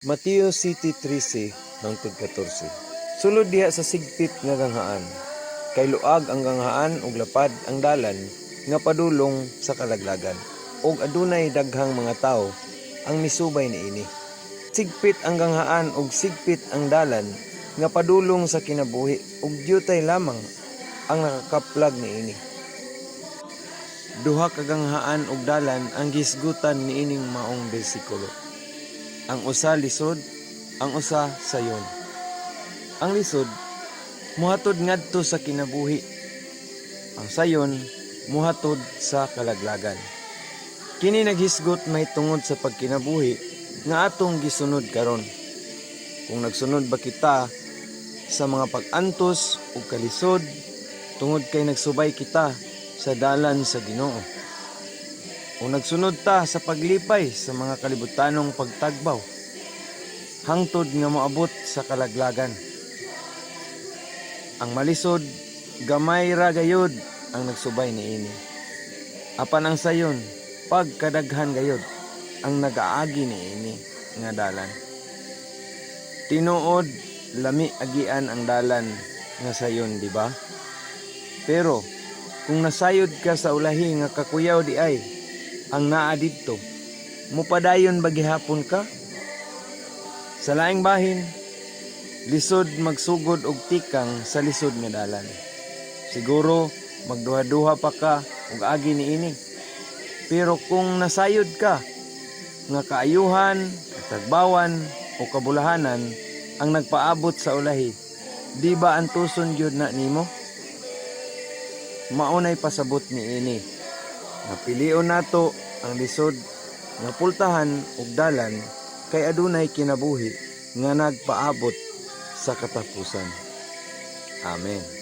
Mateo 7:13 hangtod 14. Sulod diha sa sigpit nga ganghaan, kay luag ang ganghaan ug lapad ang dalan nga padulong sa kalaglagan, ug adunay daghang mga tawo ang misubay niini. Sigpit ang ganghaan ug sigpit ang dalan nga padulong sa kinabuhi, ug diutay lamang ang nakakaplag niini. Duha ka ganghaan ug dalan ang gihisgutan niining maong bersikulo. Ang usa lisod, ang usa sayon. Ang lisod muhatod ngadto sa kinabuhi. Ang sayon muhatod sa kalaglagan. Kini naghisgot mahitungod sa pagkinabuhi nga atong gisunod karon. Kung nagsunod ba kita sa mga pag-antos ug kalisod tungod kay nagsubay kita sa dalan sa Ginoo, o nagsunod ta sa paglipay sa mga kalibutanong pagtagbaw hangtod nga moabot sa kalaglagan. Ang malisod, gamay ra gayud ang nagsubay niini. Apan ang sayon, pagkadaghan gayud ang nagaagi niini nga dalan. Tinuod, lami agian ang dalan nga sayon, di ba? Pero kung nasayod ka sa ulahi nga kakuyaw diay ang naa didto, mupadayon ba gihapon ka? Sa laing bahin, lisod magsugod og tikang sa lisod nga dalan. Siguro magduha-duha pa ka og agi niini. Pero kung nasayod ka nga kaayuhan, katagbawan o kabulahanan ang nagpaabot sa ulahi, di ba antuson gyud na nimo? Maunay pasabot niini nga pilion nato ang lisod nga pultahan ug dalan kay adunay kinabuhi nga nagpaabot sa katapusan. Amen.